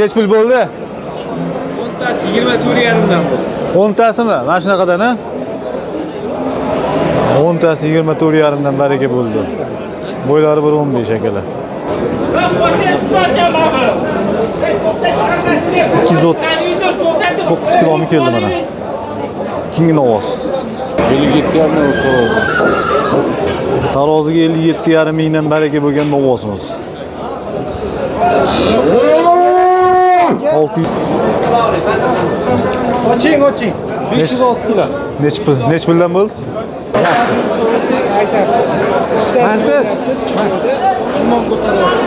Nech pul bo'ldi? 10tasi 24,5 dan bo'ldi. 10tasimi? Mana shunaqadan, a? 10tasi 24,5 dan baraka bo'ldi. Bo'ylari 1.15 akalar. 239 kilomi keldi mana. Keyingi ovoz. 57,5 tarozi. Taroziga 57,5 mingdan baraka bo'lgan novvosimiz. 6 Oching, oching. 506 kilo. Nech puldan bo'ldi? So'rasang aytarsiz. Mansur. Simon ko'taryapti.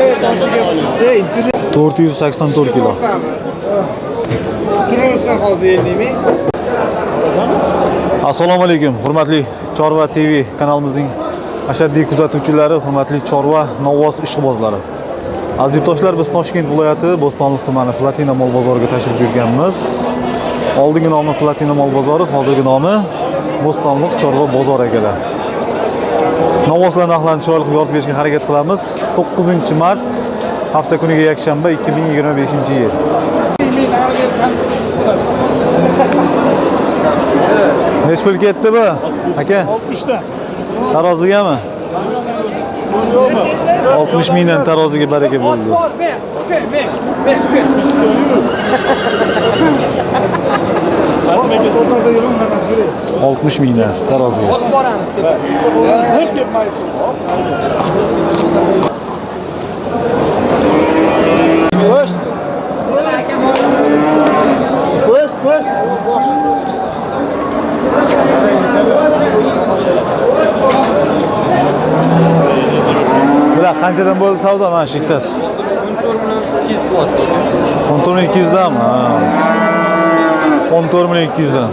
Ey, toshiga. Ey, internet 484 kilo. Turaversin hozir 50 ming. Assalomu alaykum, hurmatli Chorva TV kanalimizning ashaddiy kuzatuvchilari, hurmatli chorva novvos ishqibozlari. Aziz yurtdoshlar, biz Toshkent viloyati Bo'stonliq tumani Platina mol bozoriga tashrif buyurganmiz. Oldingi nomi Platina mol bozori, hozirgi nomi Bo'stonliq chorva bozori akalar. Novvoslar narxlarini chiroyli qilib yoritib berishga harakat qilamiz. 9-mart hafta kuniga yakshanba 2025-yil. Nech pul ketdi bu? Aka? 60 ta. Tarozigami? 60 mingdan taroziga baraka bo'ldi. Men. 60 mingdan taroziga. Otib boramiz. Go'sht. Go'sht, go'sht. Bular qanchadan bo'ldi savdo mana shu ikkitasi? 14 million 200 qilyapti. 14 million 200 danmi? Ha. 14 million 200 dan.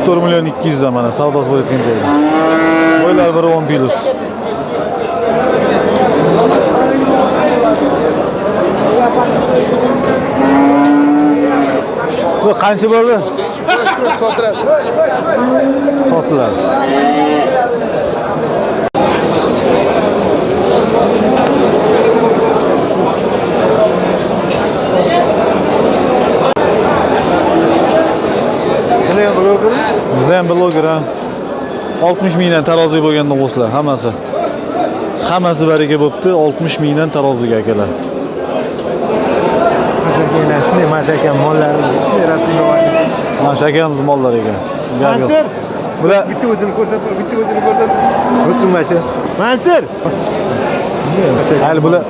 14 million 200 dan mana savdosi bo'layotgan joyda. Bo'ylar 1.10 plus. Bu qancha bo'ldi? Sotiladi. Sotiladi. Sizlar bloger? Biz ham bloger ha. 60 mingdan taroziga bo'lgan novvoslar hammasi. Hammasi baraka bo'pti. 60 mingdan taroziga akalar. Shunday mana shu aka mollari rasmga oldi. Mana shu akamiz mollar ekan. Gap yo'q. Mansur, Bular bitta o'zini ko'rsat, bitta o'zini ko'rsat. Butun mana shu. Mansur. hali bular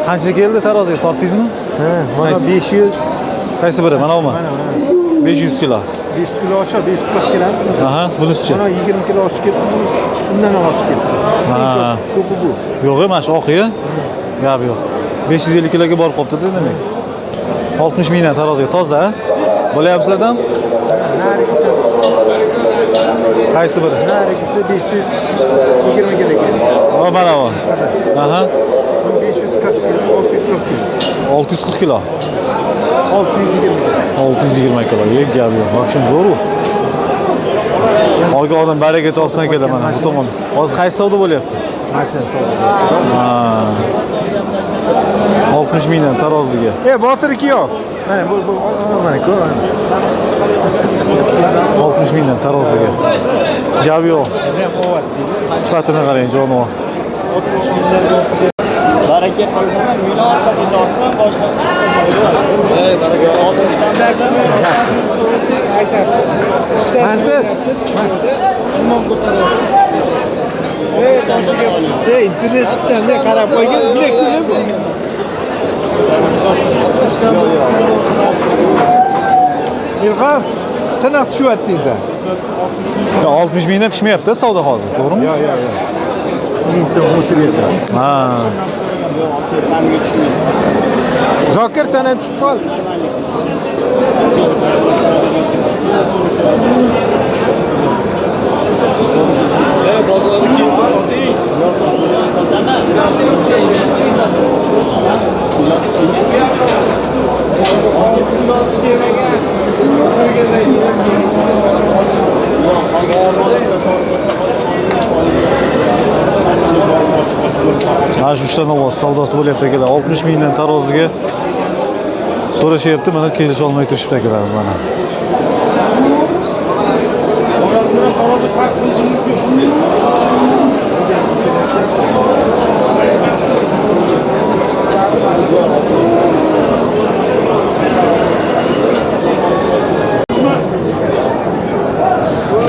qancha keldi taroziga tortdingizmi? Ha, mana 500 Qaysi biri? Mana bumi? Mana mana. 500 kilo. 500 kilo oshib, 540 kilo. Aha, bunisichi? Mana 20 kilo oshib ketdi. Undan ham oshib ketdi. Ha. Ko'pi bu. Yo'q, mana shu oqi. Gap yo'q. 550 kiloga borib qolibdi demak. 60 mingdan taroziga toza, ha? Bo'lyapsizlardan? Narigisi, Qaysi biri? narigisi 520 kilo keldi. O, mana bu. Aha, Bu 540 kilo, 640 kilo. 640 kilo. 620 kilo. 620 kilo. Ye, gap yo'q. Vobshim zo'r u. Olga odam baraka topsin akalar mana bu tomon. Hozir qaysi savdo bo'lyapti? Mashina savdo. Ha. 60 mingdan taroziga. E, Botir ikki yo'q. Mana bu mana ko'r. 60 mingdan taroziga. Gap yo'q. Biz ham ovat deydi. Sifatini qarang, jonivor. 60 mingdan Baraka qildim, meni orqasiga tortsam boshqa. Ey, baraka. So'rasang aytarsiz. Mansur. Simon ko'taryapti. Ey, toshiga. Ey, internet chiqsam qarab qo'ygin, bunday kulib. Ilhom, tiniq tushyapti inson. Yo, 60 mingdan pishmayapti savdo hozir, to'g'rimi? Yo'q, yo'q, yo'q. 1000 so'm o'tirib. Ha. Zokir, sen ham tushib qol. Kilosi kelmagan. Qo'ygandan keyin Mana shu uchta novvos savdosi bo'lyapti akalar. 60 mingdan taroziga so'rashyapti, mana kelisha olmay turishibdi akalar mana.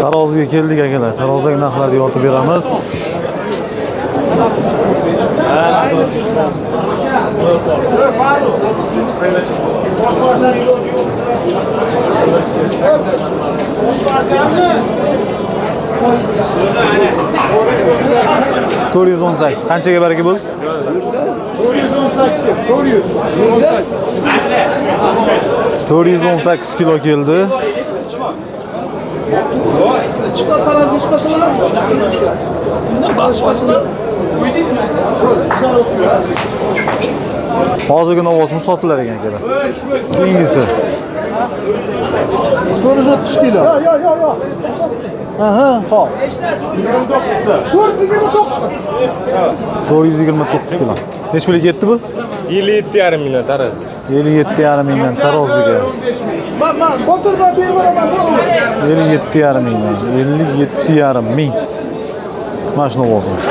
Taroziga keldik akalar. Tarozidagi narxlarni yoritib beramiz. 418. Qanchaga baraka bo'ldi? 418, 418. 418 kilo keldi. Hozirgi novvosimiz sotilar ekan akalar. Keyingisi 430 kilo. Yo'q, yo'q, yo'q. Aha, xo'p. 429. 429 kilo. Necha pulga ketdi bu? 57,5 mingdan tarozi. 57,5 mingdan taroziga. Man, man, Botir, man berib yuboraman. 57,5 mingdan. 57,5 ming. Mana shu novvosimiz.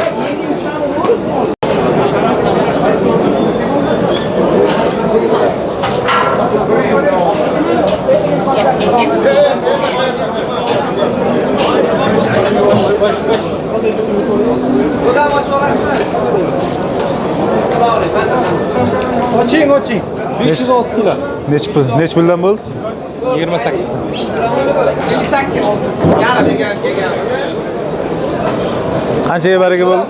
Oching, oching. 506 kilo. Necha pul? Necha puldan bo'ldi? 28. 58. Yarim degan kelgan. Qanchaga baraka bo'ldi?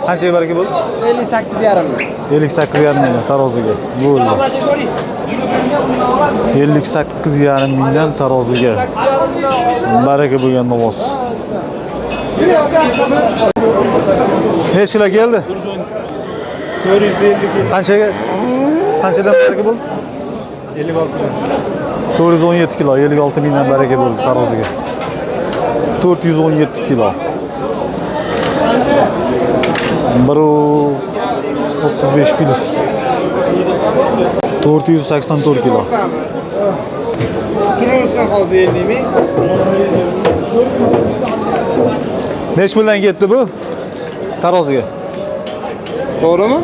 Qanchaga baraka bo'ldi? 58,5 ming. 58,5 mingdan taroziga. Bo'ldi. 58,5 mingdan taroziga. Baraka bo'lgan novvos. Necha kilo keldi? 450. Qanchaga? Qanchadan baraka bo'ldi? 56. 417 kilo, 56 mingdan baraka bo'ldi taroziga. 417 kilo. 1.35 plus. 484 kilo. Turaversin hozir 50 ming. Necha puldan ketdi bu? Taroziga. To'g'rimi?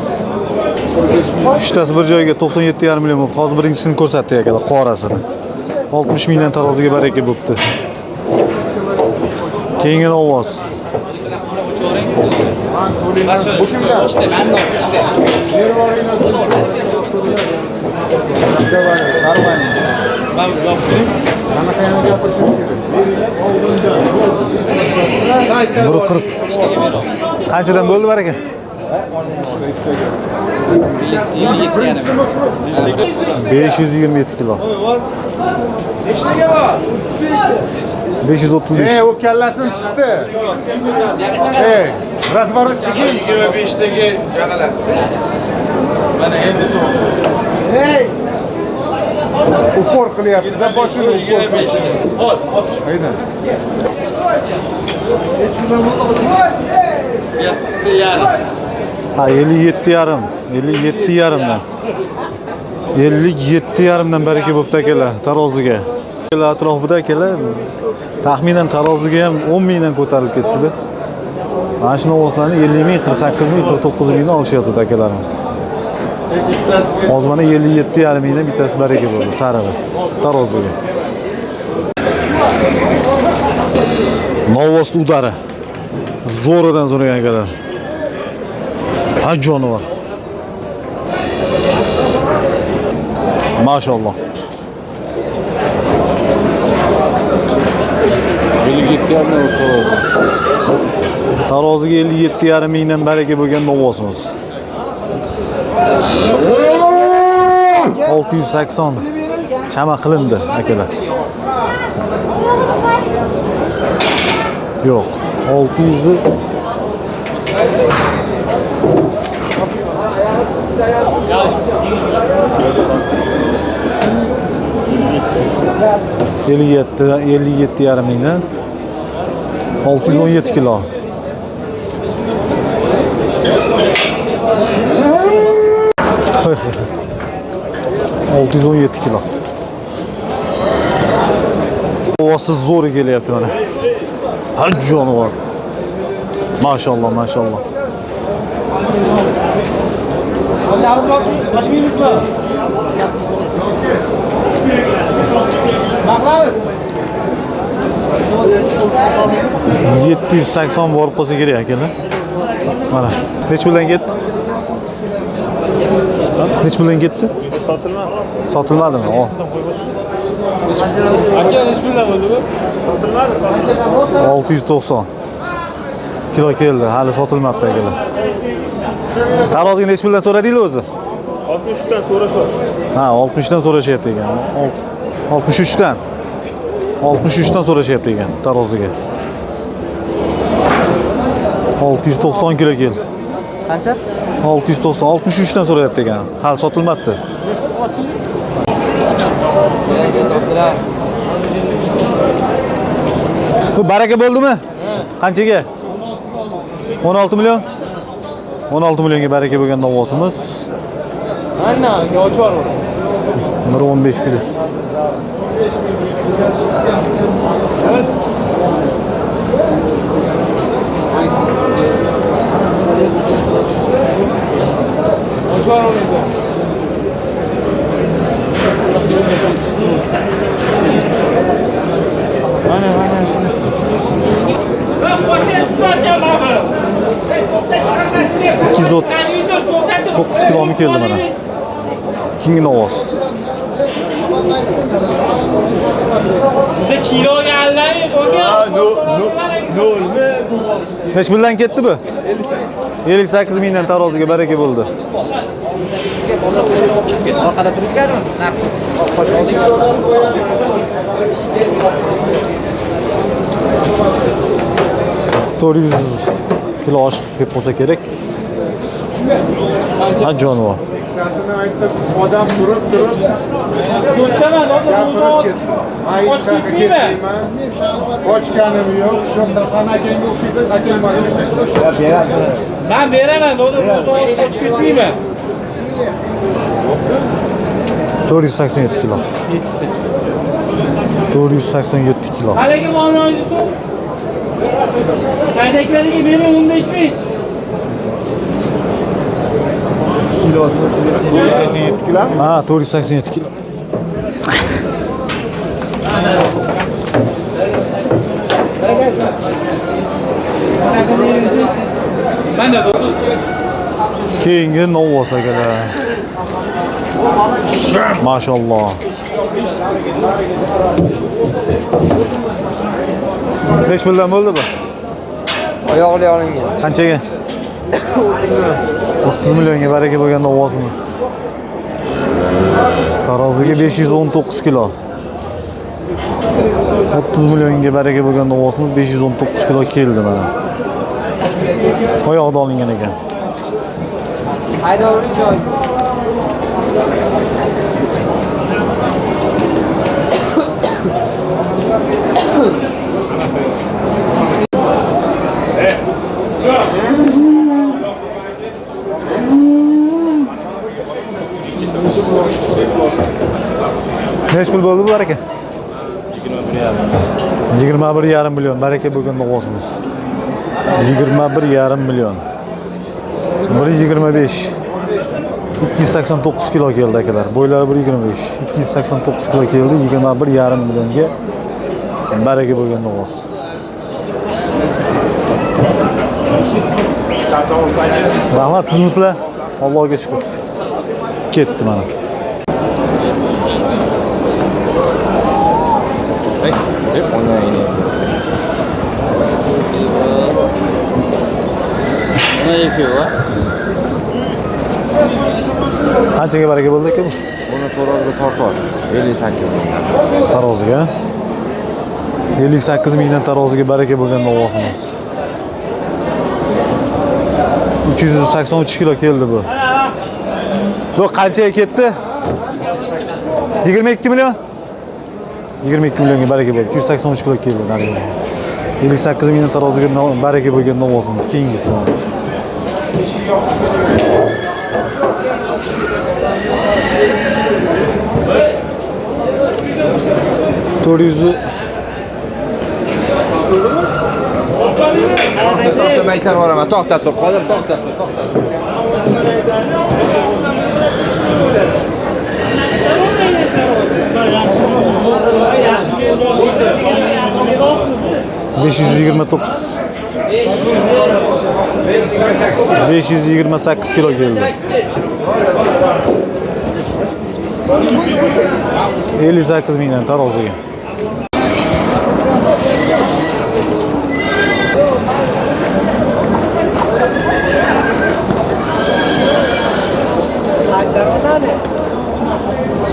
Uchtasi bir joyga 97,5 million bo'libdi. Hozir birinchisini ko'rsatdik akalar, qorasini. 60 mingdan taroziga baraka bo'libdi. Keyingi novvos. Bu kimdan? Berib yuboringlar. Нормально. Qanaqa yana gapirishim kerak? 1.40. Qanchadan bo'ldi baraka? 527 kilo. 535. Ey, u kallasini tiqdi. Ey, razворот keyin 25dagi jag'alar. Mana endi to'g'ri. Ey! Упор qilyapti-da, boshini упор. 25. Ol, olib chiq. Aynan. 7,5. Ha, 57,5. 57,5 dan. 57,5 dan baraka bo'pti akalar taroziga. Akalar atrofida akalar taxminan taroziga ham 10 mingdan ko'tarilib ketdi-da. Mana shu novvoslarni 50 ming, 48 ming, 49 mingdan olishyapti akalarimiz. Hozir mana 57,5 mingdan bittasi baraka bo'ldi, sarig'i taroziga. Novvos udari. Zo'ridan zo'ragan akalar. Ha, jonivor. Maşallah. 57,5 tarozi. Taroziga 57,5 mingdan baraka bo'lgan novvosimiz. 680 chama qilindi akalar. Yo'q, 600 57,5 mingdan 617 kilo. 617 kilo. Ovozi zo'ri kelyapti mana. Ha jonivor. Mashalloh, mashalloh. Ochamizmi? Ochmaymizmi? Maqlamiz. 780 borib qolsa kerak akalar. Mana. Necha puldan ketdi? Necha puldan ketdi? Sotilmadi. Sotilmadimi? O. Aka, necha puldan bo'ldi bu? Sotilmadi. 690 kilo keldi, hali sotilmabdi akalar. Taroziga necha puldan so'radinglar o'zi? 63 dan so'rashyapti. Ha, 60 dan so'rashyapti ekan. 63 dan. 63 dan so'rashyapti ekan taroziga. 690 kilo keldi. Qancha? 690, 63 dan so'rayapti ekan. Hali sotilmabdi. Bu baraka bo'ldimi? Qanchaga? 16 million. 16 millionga baraka bo'lgan novvosimiz. Ana, ochib yubordi. 1.15 kilos. Ochib yubordi. Mana, mana. 239 kilomi keldi mana. Keyingi novvos. Biza kiloga allamay qo'ygan. Necha puldan ketdi bu? 58 mingdan taroziga baraka bo'ldi. Orqada turibdilarmi? Narx. 400 kilo oshiq kelib qolsa kerak. Ha jonivor. Bittasini aytib, odam turib turib gapirib ketdi. Qochib ketmaymi? Qochganim yo'q. Shu san akangga o'xshaydi, akang manga o'xshaydi. Men beraman, do'di, qochib ketmaymi? 487 kilo. 487 kilo. Haligi molni so'm. Haydaklarga bering 15 ming. 487 kilo. Ha, 487 kilo. Mana do'di. Keyingi novvos akalar. Mashalloh. Necha puldan bo'ldi bu? Oyoqli olingan. Qanchaga? 30 millionga baraka bo'lgan novvosimiz. Taroziga 519 kilo. 30 millionga baraka bo'lgan novvosimiz 519 kilo keldi mana. Oyoqda olingan ekan. Haydovering joy. Necha pul bo'ldi bu baraka? 21,5 million baraka bo'lgan novvosimiz. 21,5 million. 1.25. 289 kilo keldi akalar. Bo'ylari 1.25. 289 kilo keldi. 21,5 millionga baraka bo'lgan novvos. Rahmat, tuzmisizlar? Allohga shukr. Ketdi mana. Qanchaga baraka bo'ldi aka bu? Buni to'rozga tortyapmiz. 58 mingdan. Taroziga. 58 mingdan taroziga baraka bo'lgan novvosimiz. 383 kilo keldi bu. Bu qanchaga ketdi? 22 million. 22 millionga baraka bo'ldi. 383 kilo keldi. 58 mingdan taroziga baraka bo'lgan novvosimiz. Keyingisi. 400. To'xta, aytib boraman. To'xta tur, Qodir, to'xta tur, to'xta. 529. 528 kilo keldi. 58 mingdan taroziga.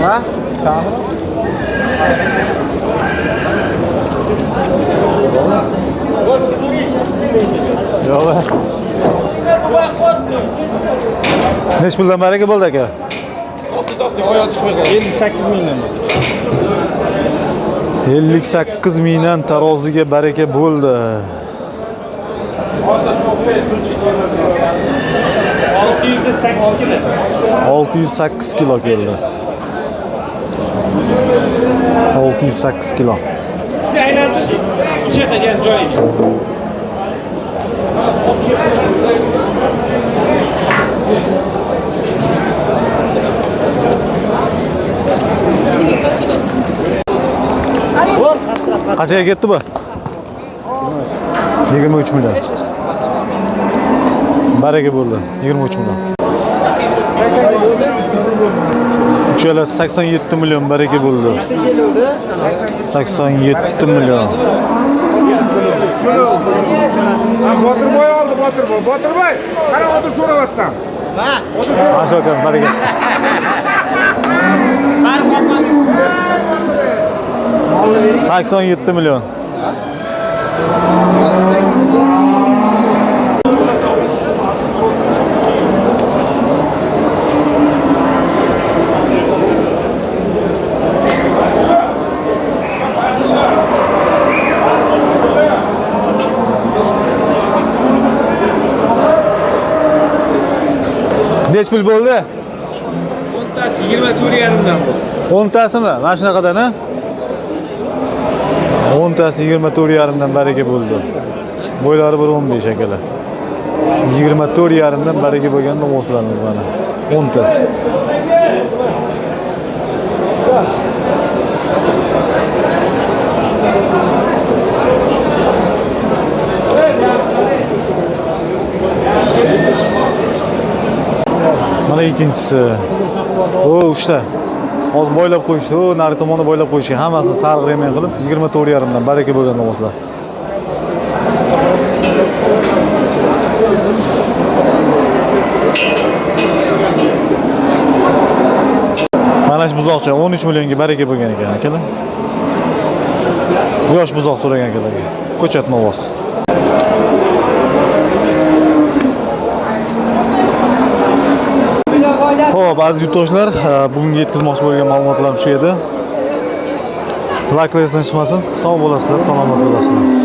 Ha? Yo'q. Nechi puldan baraka bo'ldi aka? 58 mingdan. 58 mingdan taroziga baraka bo'ldi. 608 kilo. 608 kilo keldi. 608 kilo. Shuni aylantir. O'sha yerga joyiga. Qanchaga ketdi bu? 23 million. Baraka bo'ldi. 23 million. Uchalasi 87 million baraka bo'ldi. 87 million. Ha, Botirboy oldi, Botirboy. Botirboy, qara hozir so'rayapsan. Mana shu aka baraka. 87 million. Nech pul bo'ldi? O'ntasi 24,5 dan bo'ldi. 10tasimi? Mana shunaqadan, a? 10tasi 24,5 dan baraka bo'ldi. Bo'ylari 1.15 akalar. 24,5 dan baraka bo'lgan novvoslarimiz mana. 10tasi. Mana ikkinchisi. O, uchta. Hozir boylab qo'yishdi. O, nari tomonni boylab qo'yishgan. Hammasini sariq remen qilib 24,5 dan baraka bo'lgan novvoslar. Mana shu buzoqcha 13 millionga baraka bo'lgan ekan akalar. Yosh buzoq so'ragan akalarga. Ko'chat novvos. Xo'p, aziz yurtdoshlar, bugungi yetkazmoqchi bo'lgan ma'lumotlarim shu edi. Layklar esdan chiqmasin. Sog' bo'lasizlar, salomat bo'lasizlar.